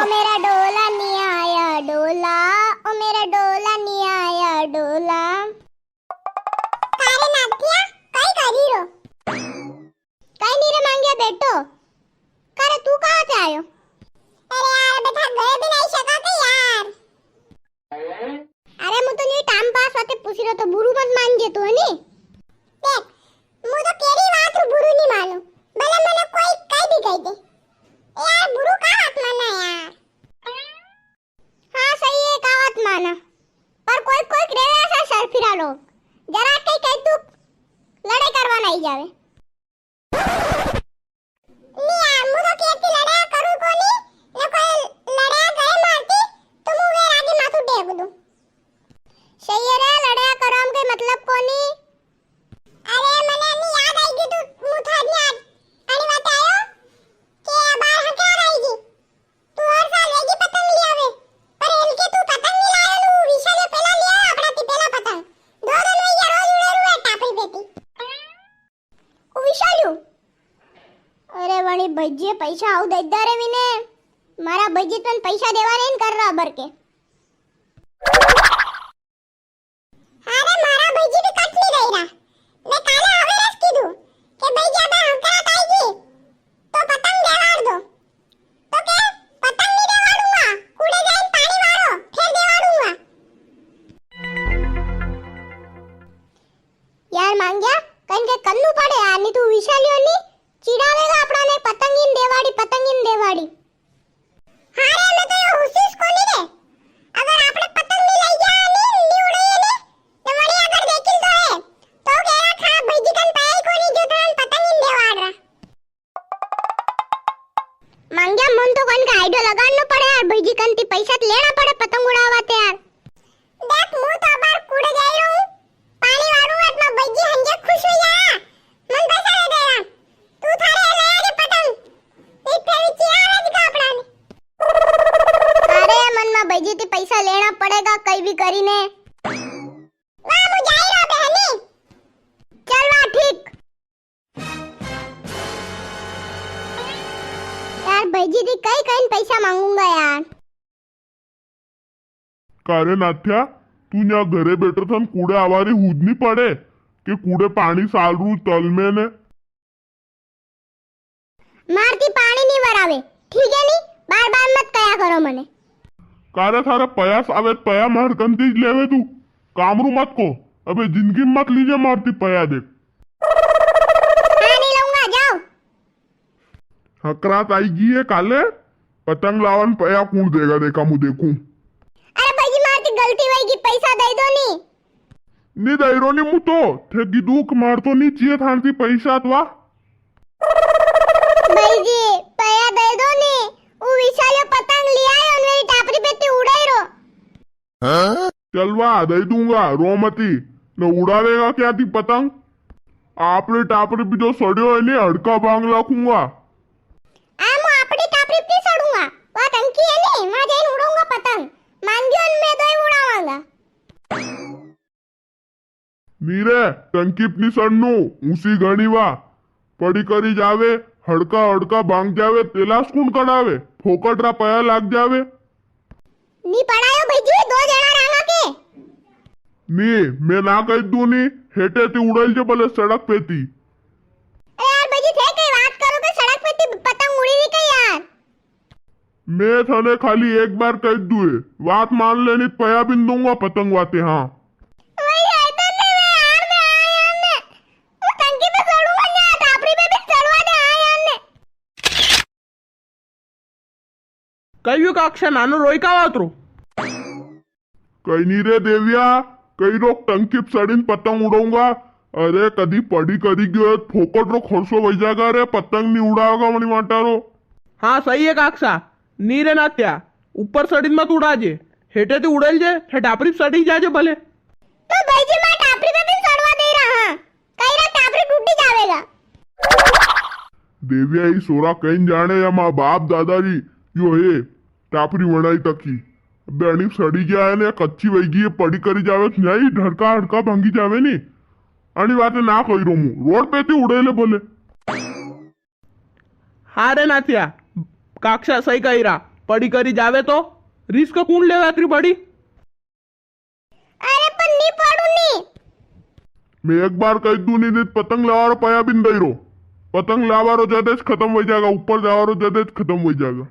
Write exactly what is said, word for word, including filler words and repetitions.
ओ मेरा डोला नी आया डोला, ओ मेरा डोला नी आया डोला। कारे नाथिया, काई करी रो? काई नी रे मांग्या, बैठो। कारे तू कहाँ से आयो? अरे यार बेटा, गए भी नहीं सका के यार। अरे मु तो न्यू टाइम पास वाते पूछी रो तो बुरू मत मान जे तू, है नी? देख, मु तो केरी बात रू बुरू नी मानू, भले मने कोई कई भी कई दे। ए यार, बुरू का बात माना यार? हाँ, सही है, का बात माना, पर कोई कोई रेवे ऐसा सरफिरा लोग, जरा कई कई तू लड़ाई करवा नी जावे। नी यार, मु तो केती लड़ाया करू कोनी, ने कोई लड़ाया करे मारती, तो मु वेर आगे माथू टेक दूं। सही है रे, लड़ाया करवा में कोई मतलब कोनी। अरे, मने नी याद आई गई, तू मु थारी याद आनी बात आयो के बार हकार आई गई। तू हर साल वेगी पतंग ले आवे, पर इनके तू पतंग नी लायो, नु विशाल ये पेला ले आयो, अपना ती पेला पतंग। दो दिन वही रोज उड़े रुए टापरी बेटी। ओ विशालू, अरे वणी भैजी पैसा आऊ दे दे रे विने, मारा भैजी तन पैसा देवा रे कर रहा बर के। अरे मारा भैजी भी कट नी रही रहा, मैं काले आवे रस कीधु के भैजी अबे हंकरात आएगी तो पतंग देवाड़ दो, तो के पतंग नी देवाड़ूंगा, कूड़े जाइन पानी वारो, फिर देवाड़ूंगा। यार मांग्या, कन के कन्नू पड़े यार, नी तू विशालियो नी चिढ़ावेगा अपना ने, पतंग इन देवाड़ी, पतंग इन देवाड़ी। हाँ रे, मैं तो यो होशिश कोनी रे। अगर आपने पतंग नी लई गया, नी, नी उड़ाई ने, तो वणी अगर देखिल तो है, तो केरा खा भाईजी कन पाया ही कोनी जो तुरंत पतंग इन देवाड़ रहा। मांग्या, मन तो कन का आइडिया लगानो पड़े यार, भाईजी कन ती पैसा तो लेना पड़े पतंग उड़ावा ते यार। देख, मु तो अबार कूड़े जाई रहूं, पानी वारू, अटमा भाईजी हंजे खुश हो जा, मन पैसा दे देगा। तू थारे ले आजे पतंग, एक फेरी चिया रज का अपना ने। अरे, मन में भाईजी ती पैसा लेना पड़ेगा, कई भी करी ने। वाह, मु जाई रहा बहनी। चल वाह, ठीक। यार भाईजी ती कई कई पैसा मांगूंगा यार। कारे नाथ्या, तू न्या घरे बैठो, थन कूड़े आवारी हुद नी पड़े के कूड़े पाणी साल रू तल में ने। मारती पाणी नी वरावे, ठीक है नी? बार बार मत कया करो मने। कारे थारे पया सावे पया मार कंती ज लेवे तू, काम रू मत को, अबे जिंदगी में मत लीजे मारती पया देख। हाँ, नी लूंगा, जाओ। हकरात आई गई है काले, पतंग लावन पया कूण देगा, देखा मु देखूं। अरे भाईजी, मारती गलती वई गी, पैसा दई दो नी। नी दई रो नी मु तो, थे कीधु के मार तो नी चीये थानती पैसा तो वा। भाईजी, पया दई दो नी, ऊ विशालियो पतंग लियायो ने मेरी टापरी पे ती उड़ाई रो। चलवा दई दूंगा, रो मती। ने उड़ावेगा क्या थी पतंग? आपणी टापरी पे जो सड़ियो है नी, हड़का भांग लाखूंगा। आ, मु आपणी टापरी पे सड़ूंगा। वा टंकी है नी, वां जाइन उड़ाऊंगा पतंग। मांगियो ने मैं तो ही उड़ावांगा। नी रे, टंकी पे नी सड़नू, ऊंसी घणी वा। पड़ी करी जावे, हड़का हड़का भांग जावे, तेलास कुण कढ़ावे? फोकट रा पया लाग जावे। नी पड़ायो भाईजी, दो जणा रांगा के। नी, मैं ना कही दूं नी, हेटे ती उड़ाई जे भले सड़क पे ती। अरे यार भाईजी, थे कई बात करो के सड़क पे ती पतंग उड़ी री कई यार? मैं थने खाली एक बार कही दूं है, बात मान ले, नी तो पया भी नी दूंगा पतंग वाते, हाँ। वही है तो ले मैं यार, मैं आया ने। वो टंकी पे सड़ूंगा ना, टापरी पे भी सड़वा दे, आया ने। कई काक्षा नानो रोई का वात रो? कई नी रे देविया, कई रो टंकी पे सड़ीन पतंग उड़ाऊंगा। अरे कदी पड़ी करी गयो है, फोकट रो खर्चो वई जागा रे, पतंग नी उड़ावेगा वणी वाटा रो। हाँ सही है काक्षा, नी रे नात्या, ऊपर सड़ीन मत उड़ाजे, हेटे ती उड़ेल जे, हे टापरी पे सड़ी जाजे भले। तो भाईजी मां टापरी पे भी सड़वा दे रहा, हाँ। कई रा टापरी टूटी जावेगा। देविया, ई सोरा कई जाणे या मां बाप दादा री यो है टापरी वणाई तकी। अबे अणी सड़ी गया है ने, कच्ची वई गई है, पड़ी करी जावे तो न्याई ढड़का हड़का भांगी जावे नी। अणी वाते ना कही रो मु, रोड पे ती उड़े ले बोले। हाँ रे नाथिया, काक्षा सही कही रा। पड़ी करी जावे तो रिस्क कुण लेवे अतरी बड़ी? अरे पण नी पड़ू नी। मैं एक बार कह दूं नी, नी तो पतंग लावा रो पाया भी नी दई रो। पतंग लावा रो जदेज खत्म हो जाएगा, ऊपर जावा रो जदेज खत्म हो जाएगा।